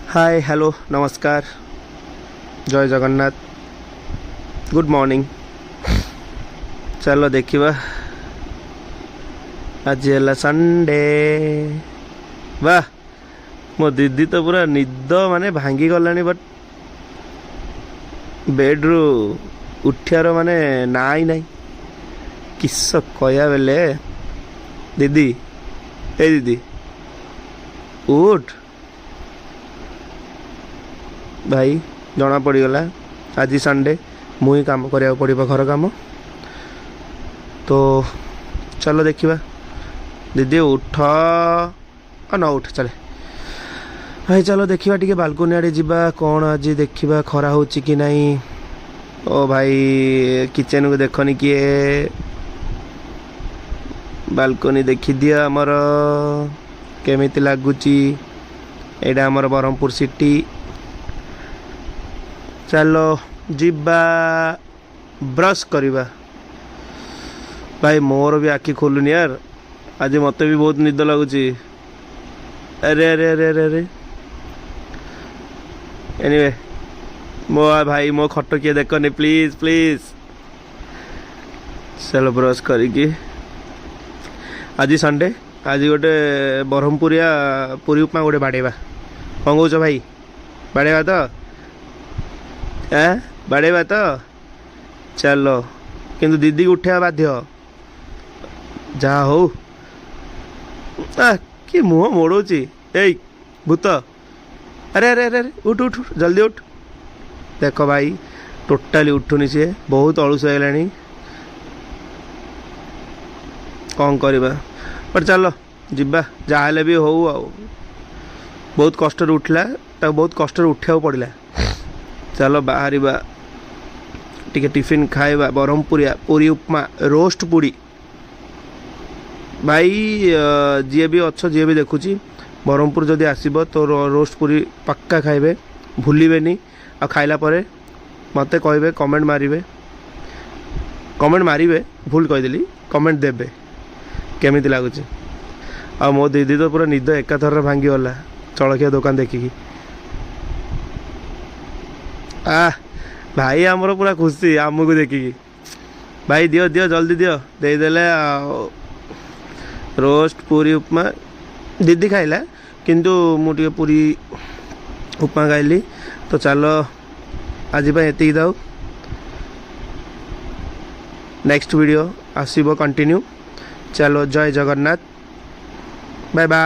ହାଏ, hello, ନମସ୍କାର, ଜୟ Jagannath, good morning. ଚାଲ ଦେଖିବା, ଆଜି ହେଲା ସଣ୍ଡେ। ବାଃ, ମୋ ଦିଦି ତ ପୁରା ନିଦ ମାନେ ଭାଙ୍ଗି ଗଲାଣି, ବଟ୍ ବେଡ଼୍ରୁ ଉଠିବାର ମାନେ ନାଁ ହିଁ ନାହିଁ। କିସ କହିବା ବେଲେ, ଦିଦି, ଏ ଦିଦି, ଉଠ ଭାଇ। ଜଣା ପଡ଼ିଗଲା, ଆଜି ସଣ୍ଡେ, ମୁଁ ହିଁ କାମ କରିବାକୁ ପଡ଼ିବ, ଘର କାମ। ତ ଚାଲ ଦେଖିବା। ଦିଦି, ଉଠ। ନ ଉଠ, ଚାଲେ ଭାଇ, ଚାଲ ଦେଖିବା। ଟିକେ ବାଲକୋନି ଆଡ଼େ ଯିବା, କ'ଣ ଆଜି ଦେଖିବା, ଖରା ହେଉଛି କି ନାହିଁ। ଓ ଭାଇ, କିଚେନକୁ ଦେଖନି କିଏ। ବାଲକୋନି ଦେଖିଦିଅ ଆମର କେମିତି ଲାଗୁଛି। ଏଇଟା ଆମର ବ୍ରହ୍ମପୁର ସିଟି। ଚାଲ ଯିବା, ବ୍ରସ୍ କରିବା। ଭାଇ, ମୋର ବି ଆଖି ଖୋଲୁନି ୟାର, ଆଜି ମୋତେ ବି ବହୁତ ନିଦ ଲାଗୁଛି। ଆରେ ଆରେ ଆରେ ଆରେ ଆରେ, ଏନିୱେ, ମୋ ଭାଇ, ମୋ ଖଟ କିଏ ଦେଖନି, ପ୍ଲିଜ୍ ପ୍ଲିଜ୍। ଚାଲ ବ୍ରସ୍ କରିକି, ଆଜି ସଣ୍ଡେ, ଆଜି ଗୋଟେ ବ୍ରହ୍ମପୁରିଆ ପୁରୀ ଉପମା ଗୋଟେ ବାଡ଼େଇବା। କ'ଣ କହୁଛ ଭାଇ, ବାଡ଼େଇବା ତ? ଏଁ, ବାଡ଼େଇବା ତ? ଚାଲ, କିନ୍ତୁ ଦିଦିକୁ ଉଠେଇବା ବାଧ୍ୟ। ଯାହା ହଉ, ଆ କି ମୁହଁ ମୋଡ଼ଉଛି। ଏଇ ଭୂତ, ଆରେ ଆରେ ଆରେ ଆରେ, ଉଠ ଉଠ ଉଠ, ଜଲ୍ଦି ଉଠ। ଦେଖ ଭାଇ, ଟୋଟାଲି ଉଠୁନି ସିଏ, ବହୁତ ଅଳୁସ ହେଇଗଲାଣି। କ'ଣ କରିବା? ବଟ୍ ଚାଲ ଯିବା, ଯାହା ହେଲେ ବି ହଉ। ଆଉ ବହୁତ କଷ୍ଟରେ ଉଠିଲା, ତାକୁ ବହୁତ କଷ୍ଟରେ ଉଠିବାକୁ ପଡ଼ିଲା। ଚାଲ ବାହାରିବା, ଟିକେ ଟିଫିନ୍ ଖାଇବା, ବ୍ରହ୍ମପୁରିଆ ପୁରୀ ଉପମା, ରୋଷ୍ଟ ପୁରୀ। ଭାଇ, ଯିଏ ବି ଅଛ, ଯିଏ ବି ଦେଖୁଛି, ବ୍ରହ୍ମପୁର ଯଦି ଆସିବ ତ ରୋଷ୍ଟ ପୁରୀ ପକ୍କା ଖାଇବେ, ଭୁଲିବେନି। ଆଉ ଖାଇଲା ପରେ ମୋତେ କହିବେ, କମେଣ୍ଟ ମାରିବେ, କମେଣ୍ଟ ମାରିବେ, ଭୁଲ କହିଦେଲି, କମେଣ୍ଟ ଦେବେ କେମିତି ଲାଗୁଛି। ଆଉ ମୋ ଦିଦି ତ ପୁରା ନିଦ ଏକାଥରରେ ଭାଙ୍ଗିଗଲା ଜଳଖିଆ ଦୋକାନ ଦେଖିକି। ଆ ଭାଇ ଆମର ପୁରା ଖୁସି ଆମକୁ ଦେଖିକି। ଭାଇ, ଦିଅ ଦିଅ, ଜଲ୍ଦି ଦିଅ। ଦେଇଦେଲେ ଆଉ ରୋଷ୍ଟ ପୁରୀ ଉପମା ଦିଦି ଖାଇଲା, କିନ୍ତୁ ମୁଁ ଟିକେ ପୁରୀ ଉପମା ଖାଇଲି। ତ ଚାଲ, ଆଜି ପାଇଁ ଏତିକି ଥାଉ। ନେକ୍ସଟ ଭିଡ଼ିଓ ଆସିବ କଣ୍ଟିନ୍ୟୁ। ଚାଲ, ଜୟ ଜଗନ୍ନାଥ, ବାଏ ବାଏ।